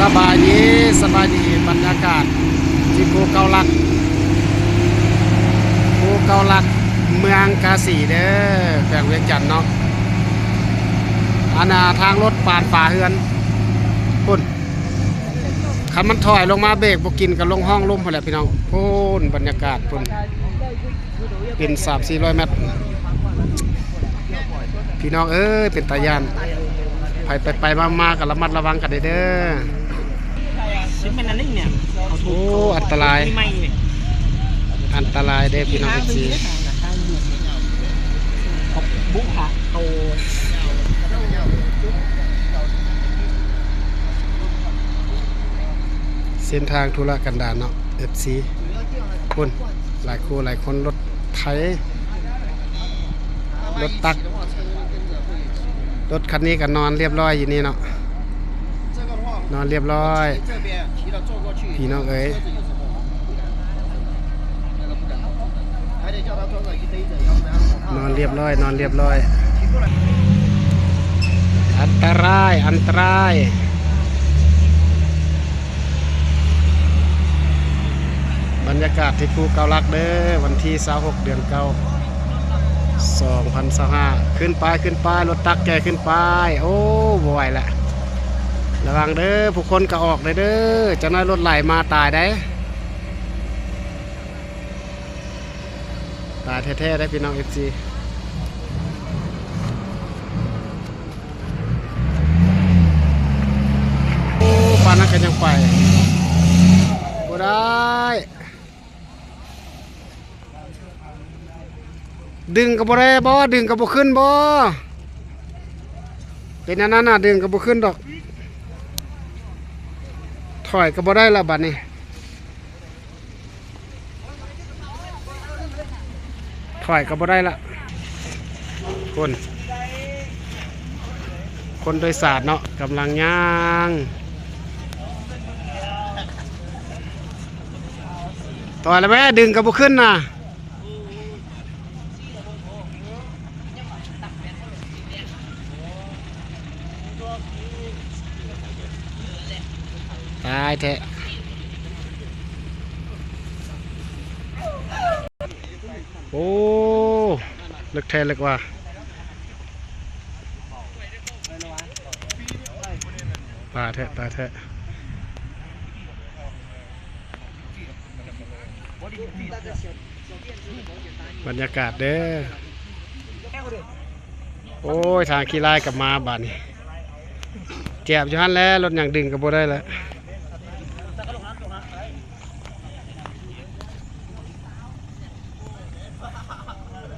ສະບາຍດີ ສະບາຍດີ ບັນຍາກາດທີ່ພູເກົ້າຫຼັກ ພູເກົ້າຫຼັກ ເມືອງກາສີເດີ ແຂວງວຽງຈັນເນາະ. ອັນນ່າ ທາງລົດປານຝາເຮືອນພຸ້ນ ຄັນມັນຖອຍລົງມາເບກບໍ່ກິນກໍລົງຮ່ອງລົມພຸ້ນແຫຼະພີ່ນ້ອງ. ພຸ້ນ ບັນຍາກາດພຸ້ນ ເປັນສາມສີ່ຮ້ອຍແມັດ ພີ່ນ້ອງເອີຍ ເປັນຕາຢ້ານ. ໃຜໄປໆມາໆກໍລະມັດລະວັງກັນແດ່ເດີ. ໂອ້ ອັນຕະລາຍ ອັນຕະລາຍເດ້ພີ່ນ້ອງເອັຟຊີ. ເສັ້ນທາງທຸລະກັນດານເນາະ ເອັຟຊີ ພຸ້ນ ຫຼາຍຄູ່ຫຼາຍຄົນ ລົດໄຖ ລົດຕັກ ລົດຄັນນີ້ກໍນອນລຽບລ້ອຍຢູ່ນີ້ເນາະ ນອນລຽບລ້ອຍ ພີ່ນ້ອງເອີຍ. ນອນລຽບລ້ອຍ ນອນລຽບລ້ອຍ. ອັນຕະລາຍ ອັນຕະລາຍ. ບັນຍາກາດທີ່ພູເກົ້າຫຼັກເດີ ວັນທີຊາວຫົກ ເດືອນເກົ້າ ສອງພັນຊາວຫ້າ. ຂຶ້ນໄປ ຂຶ້ນໄປ ລົດຕັກແກ່ຂຶ້ນໄປ. ໂອ້ ບໍ່ໄຫວລະ ລະວັງເດີ ຜູ້ຄົນກໍອອກເດີ ເດີ ຈັກໜ້ອຍລົດໄຫຼມາຕາຍໄດ໋. ຕາຍແທ້ໆ ໄດ໋ພີ່ນ້ອງເອັຟຊີ. ໂອ້ ປານນັ້ນກໍຍັງໄປບໍ່ໄດ້ ດຶງກໍບໍ່ໄດ້ບໍ ດຶງກໍບໍ່ຂຶ້ນບໍ ເປັນອັນນັ້ນນະ ດຶງກໍບໍ່ຂຶ້ນດອກ ຖອຍກໍບໍ່ໄດ້ລະບາດນີ້. ຖອຍກໍບໍ່ໄດ້ລະ ຄົນ ຄົນໂດຍສານເນາະ ກຳລັງຍ່າງ ຖອຍລະແມ້ ດຶງກໍບໍ່ຂຶ້ນນະ. ຕາຍແທ້ ໂອ້ ເລິກແທ້ເລິກວ່າ ຕາຍແທ້ ຕາຍແທ້. ບັນຍາກາດເດີ ໂອ້ຍ ທາງຂີ້ລາຍກັບມາບາດນີ້ ແຈບຢູ່ຫັ້ນແຫຼະ ລົດຫຍັງດຶງກໍບໍ່ໄດ້ລະ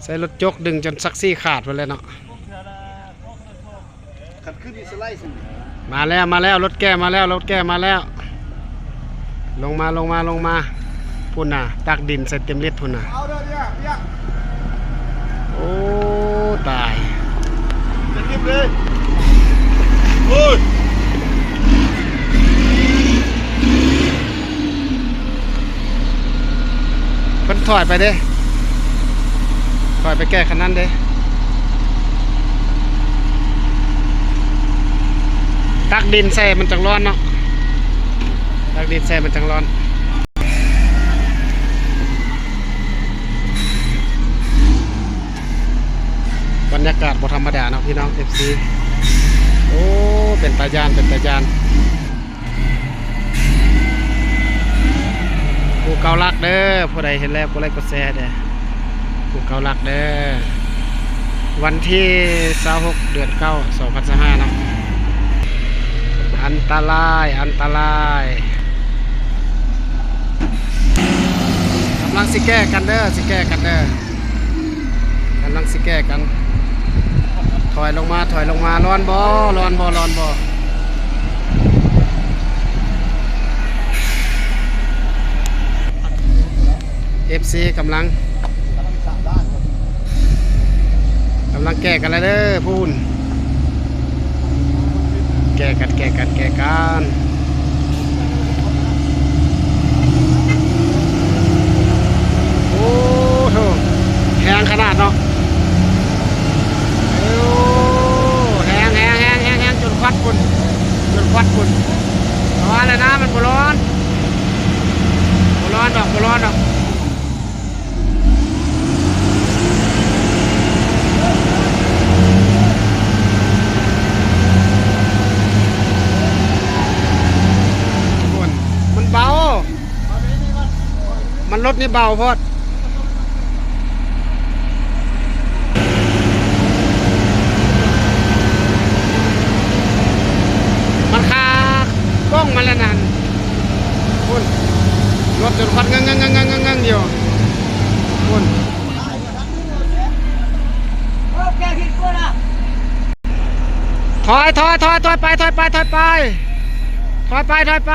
ໃຊ້ລົດຈົກດຶງຈົນຊັກຊີຂາດພຸ້ນແຫຼະເນາະ. ຄັນຂຶ້ນນີ້ສະໄລຊິ ມາແລ້ວ ມາແລ້ວ ລົດແກ່ມາແລ້ວ ລົດແກ່ມາແລ້ວ ລົງມາ ລົງມາ ລົງມາ ພຸ້ນນະ ຕັກດິນໃສ່ເຕັມລິດພຸ້ນນະ ເອົາເດີ ເດີ ເດີ ໂອ້ ຕາຍ ເຕັມລິດເລີຍ ໂອ້ຍ ເພິ່ນຖອຍໄປເດ້ ຖອຍໄປແກ່ຄັນນັ້ນເດ້ ຕັກດິນໃສ່ມັນຈັ່ງຮ້ອນເນາະ ຕັກດິນໃສ່ມັນຈັ່ງຮ້ອນ. ບັນຍາກາດບໍ່ທຳມະດາເນາະ ພີ່ນ້ອງເອັຟຊີ ໂອ້ ເປັນຕາຢ້ານ ເປັນຕາຢ້ານ. ພູເກົ້າຫຼັກເດີ ຜູ້ໃດເຫັນແລ້ວກົດໄລກົດແຊເດີ ພູເກົ້າຫຼັກເດີ ວັນທີຊາວຫົກ ເດືອນເກົ້າ ສອງພັນຊາວຫ້າເນາະ. ອັນຕະລາຍ ອັນຕະລາຍ ກຳລັງຊິແກ້ກັນເດີ ຊິແກ້ກັນເດີ. ກຳລັງຊິແກ້ກັນ ຖອຍລົງມາ ຖອຍລົງມາ ຮ້ອນບໍ່ ຮ້ອນບໍ່ ຮ້ອນບໍ່ ເອັຟຊີ ກຳລັງ ກຳລັງແກ້ກັນແລ້ວເດີພຸ້ນ. ແກ້ກັນ ແກ້ກັນ ແກ້ກັນ ໂອ້ໂທ້ ແຮງຂະໜາດເນາະ ໂອ້ ແຮງ ແຮງ ແຮງ ແຮງ ແຮງ ຈົນຄວັດພຸ້ນ ຈົນຄວັດພຸ້ນ. ວ່າແລ້ວນະ ມັນບໍ່ຮ້ອນ ບໍ່ຮ້ອນດອກ ບໍ່ຮ້ອນດອກ. ມັນເບົາ ມັນລົດນີ້ເບົາໂພດ. ມັນຄາກ້ອງມັນແລ້ວນັ້ນ ພຸ້ນ ລົດຈົນຄວັນເງືອງໆໆໆໆຢູ່ ພຸ້ນ. ຖອຍ ຖອຍ ຖອຍ ຖອຍໄປ ຖອຍໄປ ຖອຍໄປ ຖອຍໄປ ຖອຍໄປ.